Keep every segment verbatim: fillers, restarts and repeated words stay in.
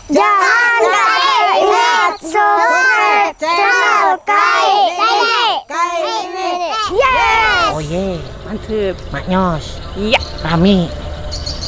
Jangan lupa ingat subscribe channel Kai Ini. Kai Ini. Yes. Oh ye, mantep. Maknyos. Iya. Rami.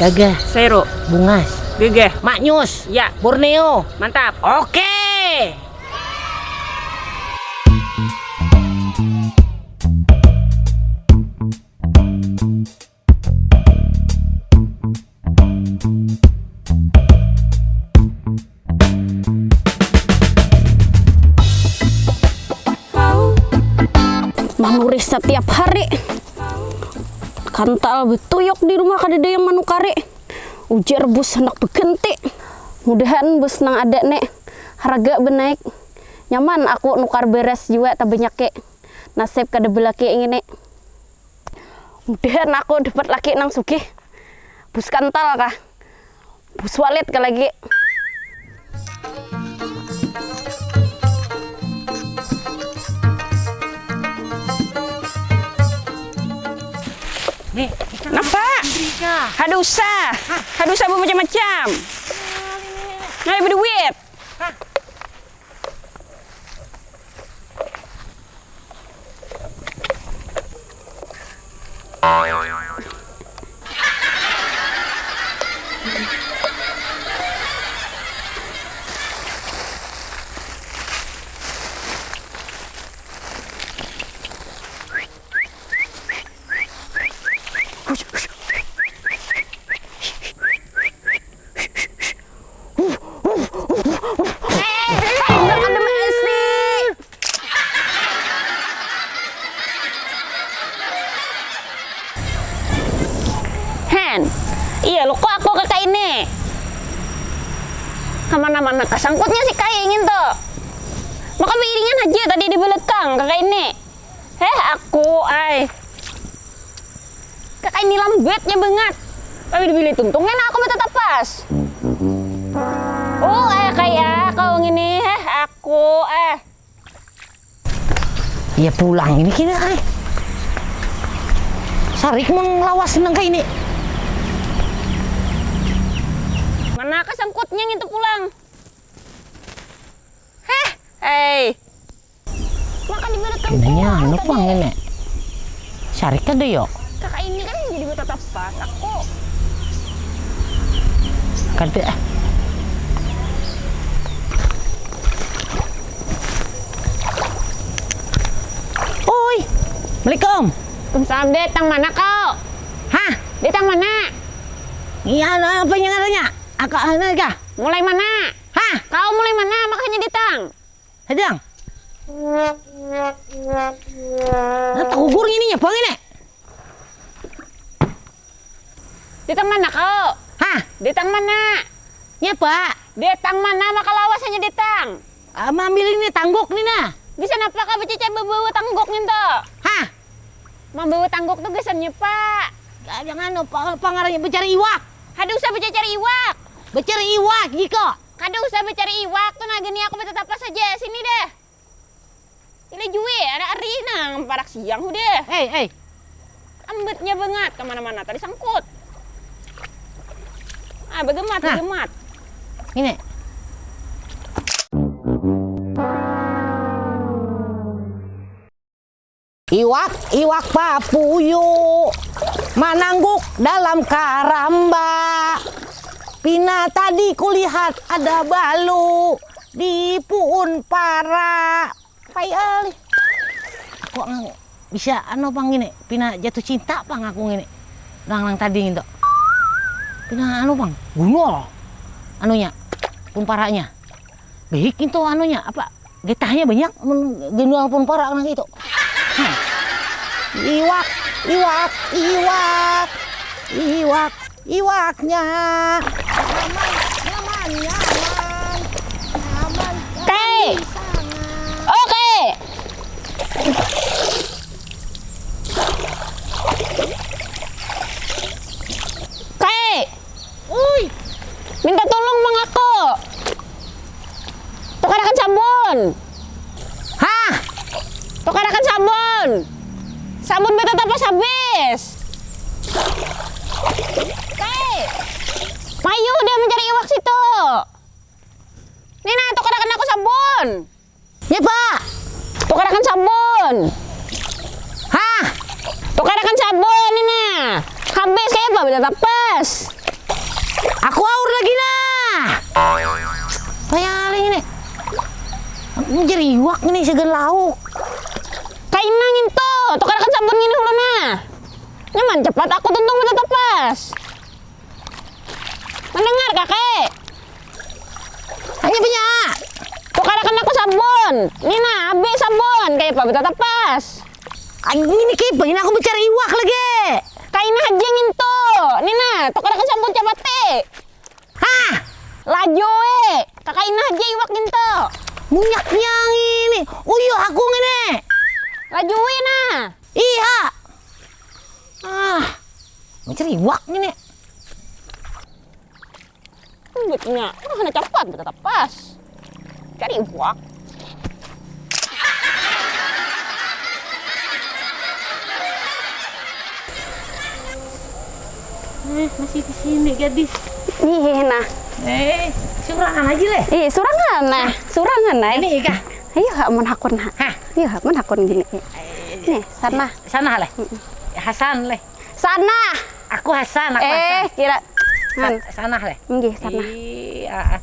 Gagah. Sero. Bungas. Gagah. Maknyus. Ya. Borneo. Mantap. Oke. Manurih satiap hari. Kantal betuyuk di rumah kadada yang manukari. Ujar bus handak beganti. Mudahan bus nang ada ne haraga benaik. Nyaman aku nukar beras jua tabanyaki. Nasib kada belaki ngini. Mudahan aku dapat laki nang sugih. Bus kantal kah? Bus walit kah lagi? Nih, kita napa? Kada usah. Kada usah bamacam-macam. Nah, ini, ini, ini. Nah, berduit. Hen, iya lo kok aku kakak ini. Kemana-mana kesangkutnya si Kai ingin tuh. Maka beiringan aja tadi di belakang kakak ini. Heh, aku, ai. Kakak ini lambatnya banget. Tapi dibili tuntung, ngena aku mata tapas. Oh, eh, kayak kau ngini, heh, aku, eh. Iya pulang ini kira, ai. Sarik menglawas nang kayak ini. Mana kesangkutnya ngintu pulang? Heh, hei. Makan di mana? Ini anu pang ini. Sarik kada yo? Kakak ini kan jadi mata tapas aku. Kada. Oi. Assalamualaikum. Waalaikumsalam. Datang mana kau? Hah? Datang mana? Iya, apa yang katanya? Akak anu kah? Mulai mana? Hah? Kau mulai mana? Makanya datang. Hadang. Nah, takugur ngini nya, Bang, ini. Datang mana kau? Hah? Datang mana? Nya, Pak. Datang mana maka lawas hanya datang. Ah, maambil ini tangguk ni nah. Gasan apa kah bacacar babawa tangguk ngintu? Hah? Mambawa tangguk tu gasannya, Pak. Ah, jangan, apa, apa ngarannya, bacari iwak. Kada usah bacari iwak. Bacari iwak, jiko. Kada usah bacari iwak tu nah, gini aku batatapas haja. Sini deh. Ila jua, ada ari nang parak siang, hudah. Hei, hei. Lambatnya bangat, kemana-mana tadi sangkut. Ah, bagemat, nah. Bagemat. Ini. Iwak, iwak papuyu manangguk dalam karamba. Pina tadi kulihat ada balu di puun para. Pai alih. Aku ang-, bisa anu pang ngini, pina jatuh cinta pang aku ngini. Nang, nang tadi ngintu. Pina anu pang, gunul. Anunya, puun paranya. Baik itu anunya, apa, getahnya banyak, mun gendang pun parak nang itu. Hmm. Iwak, iwak, iwak, iwak, iwaknya. Nyaman, nyaman, nyaman. Nyaman, nyaman. Kai. Di tangan. Oke. Kai. Ui. Minta tulung mang aku. Tukarakan sabun. Hah? Tukarakan sabun. Sabun batatapas habis. Kai. Mayu dia mencari iwak situ. Nina, tukarakan aku sabun. Ya, Pak. Tukarakan sabun. Hah? Tukarakan sabun, Nina. Habis kaya apa beda tapas. Aku aur lagi nah. Payah ini. Aku mencari iwak ini segan lauk. Kaina ngintu, tukarakan sabun ngini hulu nah. Nyaman cepat aku tuntung beda tapas. Mendengar, Kakek? Hanya punya. Tukarakan aku sabun. Nina, habis sabun. Kayak apa beda tapas? Anjing ini kayak apa? Ini aku mencari iwak lagi. Kaina haja ngintu. Nina, tukarakan sabun capati. Hah? Laju eh. Kakaina haja iwak ngintu. Munyaknya ini. Uyuh aku ngini. Laju eh nah. Iya. Ah, mencari iwak ngini. Duitnya, nah, hana capat, beda tapas. Cari iwak. Eh, masih di sini gadis. Nih, nah. Eh, surangan aja leh. Ih, surangan nah, surangan nah. Ini Ika. Ayo, ha, mun hakun ha. Hah? Ayo, ha, mun hakun gini. Nih, sana. Sana leh. Hasan leh. Sana. Aku Hasan, aku Eh, Hasan. kira. Sa- Sana leh. Nggih, sana. Iya.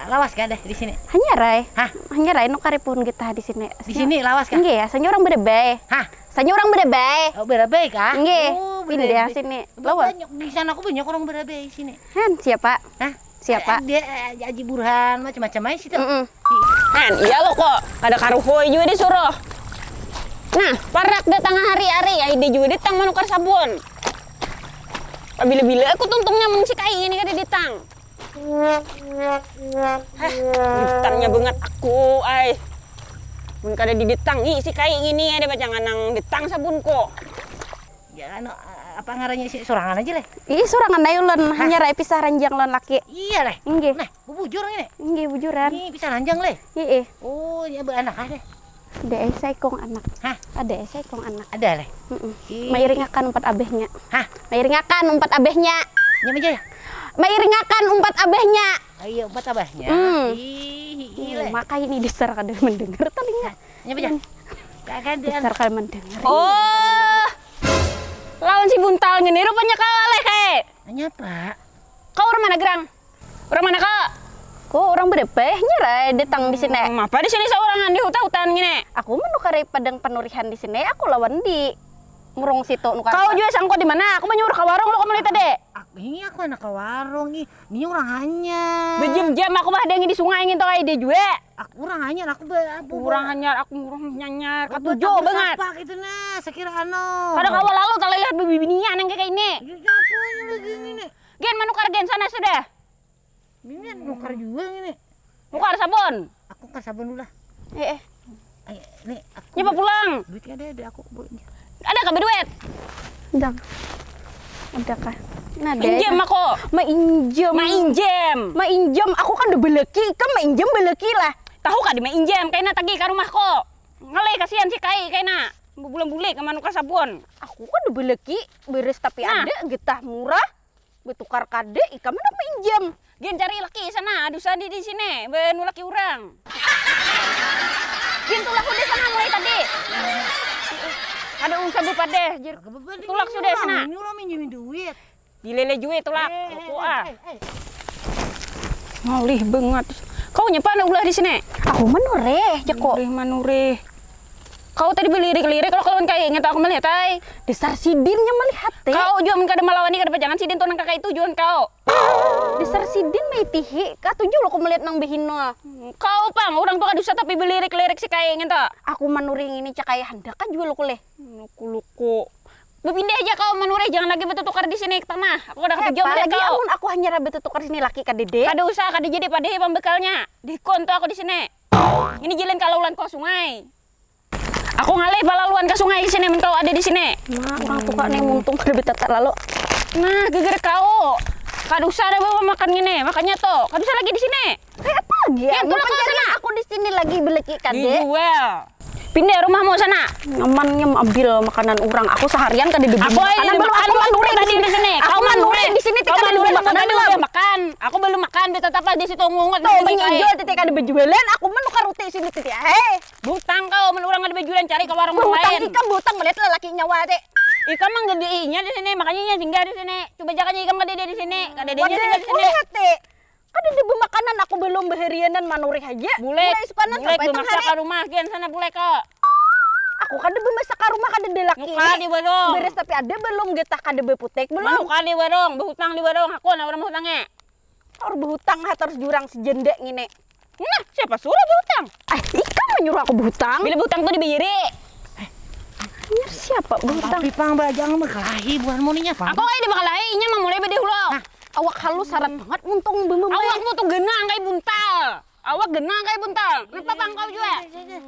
Lawas gak deh di sini? Hanya rai. Hah? Hanya rai nukari pun kita di sini. Di sini lawas kah? Nggih, ya, sanya orang bedebai. Hah? Sanya orang bedebai. Oh, bedebai kah? Nggih, Oh, pindah bedebai. sini. Ba- Lawas. Banyak di sana aku banyak orang bedebai di sini. Han, siapa? Hah? Siapa? Ada eh, Haji Burhan macam-macam aja situ. Mm-mm. Han, iya lo kok. Kada karuhoi juga disuruh. Nah, parak datang hari-hari, ai dia juga datang manukar sabun. Bila-bila aku tuntungnya mun si kai ini kada datang. Hah, ditangnya banget aku, ai. Mun kada diditangi si kai ini ada pacangan nang ditang sabunku. Ya anu apa ngarannya si sorangan aja leh. Ih, sorangan ae ulun, hanya rai pisah ranjang lawan laki. Iya leh. Inggih. Nah, bubujur ini. Inggih, bujuran. Ini pisah ranjang leh. Ih, ih. Oh, ya beranak ah deh. Ada ai saikung anak. Hah? Ada ai saikung anak. Ada leh. Mm-mm. Ih. Mairingakan umpat abahnya. Hah? Mairingakan umpat abahnya. Nyam aja ya. Mairingakan umpat abahnya. Ayo umpat abahnya. Hmm. Ih, ih, Ih, leh. Maka ini dasar kada mendengar telinga. Nyam aja. Kakak dia. Dasar kada mendengar. Oh. Lawan si buntal ngini rupanya kalah leh kayak. Nyapa? Kau orang mana gerang? Orang mana kak? Kau orang berapa? Nyerai datang di sini. Hmm, apa di sini seorang di hutan-hutan gini? Aku menukari padang penurihan di sini. Aku lawan di murung situ nukar. Kau juga sangko di mana? Aku menyuruh ke warung lo kamu tadi. Ini aku anak ke warung ih. Ini orang hanya. Berjam-jam aku mah ada yang di sungai ingin tahu ide juga. Aku orang hanya aku be apa. Orang hanya aku orang nyanyar. Katujuh banget. Apa gitu nah? Sekira anu. Pada kawa lalu tak lihat bibinian yang kayak ini. Iya apa yang lagi ini nih? Gen manukar gen sana sudah. Ini nukar juga ini. Nukar sabun. Aku nukar sabun dulu lah. Eh eh. Ayo, nih aku. Nyoba pulang. Duit ada ada aku boleh. Ada kah berduit? Ndang. Ada kah? Nah, ada. Injem aku. Mainjem. Mainjem. Mainjem. Aku kan udah beleki, ikam mainjem beleki lah. Tahu kah di mainjem kaina tagih ke rumahku. Ngalih kasihan si kai kaina. Bulan bule ke manukar sabun. Aku kan udah beleki beres tapi nah. Ada getah murah. Betukar kade ikam mana pinjam. Gin cari laki sana, ada usah di di sini, benu laki orang. Gin tulak sudah sana mulai tadi. Ada usah bepadeh, jir. Tulak sudah sana. Ini orang minjemin duit. Dilele juit tulak. Eh, aku eh, ah. Eh, eh. Ngalih banget. Kau nyapa ada ulah di sini? Aku menureh, jeko. Ngalih manureh. Kau tadi belirik-lirik lo kawan kai ingat aku melihat ai. Dasar sidin yang melihat teh. Kau juga mun kada melawani kada pajangan sidin tu nang kakak itu juan kau. Dasar sidin mai tihi katuju lo ku melihat nang behinul. Kau pang orang tu kada usah tapi belirik-lirik si kai ingat tu. Aku manuring ini cakaya handak kan jua lo kuleh. Luku-luku. Bepindah aja kau manureh jangan lagi betutukar di sini tanah. Aku kada katuju melihat kau. Amun aku hanya rabe tutukar sini laki kadede. Kada usah kada jadi padahi pambekalnya. Dikon tu aku di sini. Ini jalan kalau ulan kau sungai. Aku ngalih palaluan ke sungai di sini mun kau ada di sini. Nah, orang tuka nih muntung pada betata lalu. Nah, geger kau. Kada usah ada bawa makan gini, makanya tuh, kada usah lagi di sini. Kayak apa lagi ya? Yang tulak kau sana. Aku di sini lagi beleki kade. Dijual. Pindah rumahmu sana. Nyaman nyam ambil makanan orang. Aku seharian kada diberi makanan. Aku belum makan di sini. Kau manureh di sini. Kau manureh makan. Aku belum makan. Di tatapa di situ ngungut. Tuh, manyinjul titi kada bajualan, aku manukar ruti sini titi. Hei. Butang kau, mun urang kada bajualan cari ka warung lain. Butang ikam, butang melihat lelaki nyawa ti. Ikam mang gede inya di sini, makanya inya singgah di sini. Coba jakanya ikam kada ada di sini, kada ada inya singgah di sini. Kada ada bemakanan, aku belum baharianan manurih aja. Bulek, bulek bemasak ka rumah kian sana bulek kau. Aku kada bemasak ka rumah, kada ada laki. Nukar di warung. Beres tapi ada belum, getah kada beputik belum. Manukar di warung, behutang di warung, aku nah urang behutangnya. Harus behutang ha, harus jurang sejanda ngini. Nah, siapa suruh behutang? Ah, ikam menyuruh aku behutang. Bila behutang tuh dibayari. Hanyar siapa behutang? Tapi pang bajang bakalahi buhanmu ninya pang. Aku kayak dibakalahi, inya memulai bade hulu. Awak halus sarat banget muntung bememai. Awakmu tuh genang kayak buntal. Awak genang kayak buntal. Kenapa pang kau juga?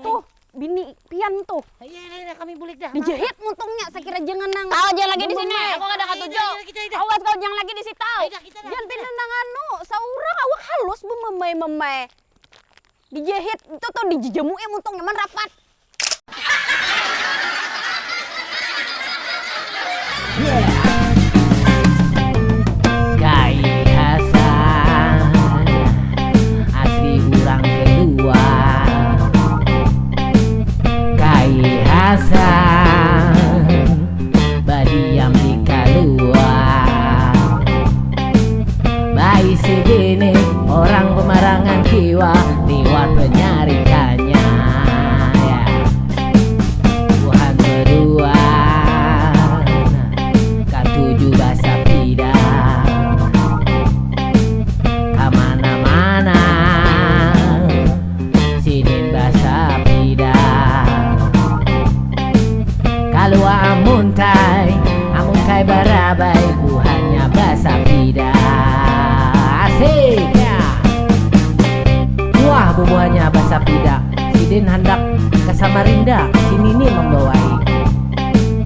Tuh, bini pian tuh. Iya, iya, iya, kami bulik dah. Dijahit muntungnya sakira jangan nang. Kau jangan lagi di sini. Aku kada katuju. Awas kau jangan lagi di situ. Jangan pindah nang anu, saurang awak halus bememai-memai. Dijahit itu tuh dijejemui muntungnya man rapat. Kai Hasan asli urang kedua. Kai Hasan badiam di kaluar. Baisi bini orang pemarangan kiwa liwat penyarikannya. Ya. Buhan bedua katuju basapida kamana-mana. Sidin basapida. Kalua amuntai, amuntai barabai, buhannya basapida. Asik ya. Wah, bubuhannya basapida. Sidin handak ke Samarinda, si Nini membawai.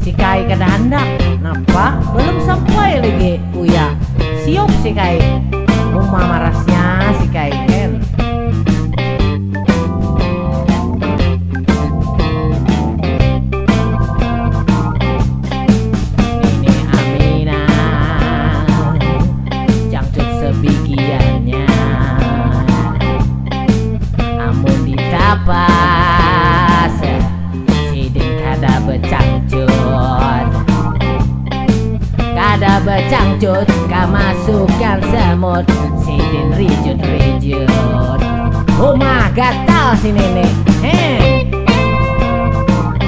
Si Kai kada handak. Napa? Belum sampai lagi. Uya, siup si Kai. Uma marasnya si Kai, hen. Nini Aminah, cangcut sebigiannya. Amun ditapas, sidin kada becangcut. Kada becangcut, kamasukan semut, sidin rijut-rijut. Uma gatal si Nini. Heh.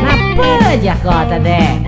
Napa ja ko tadi?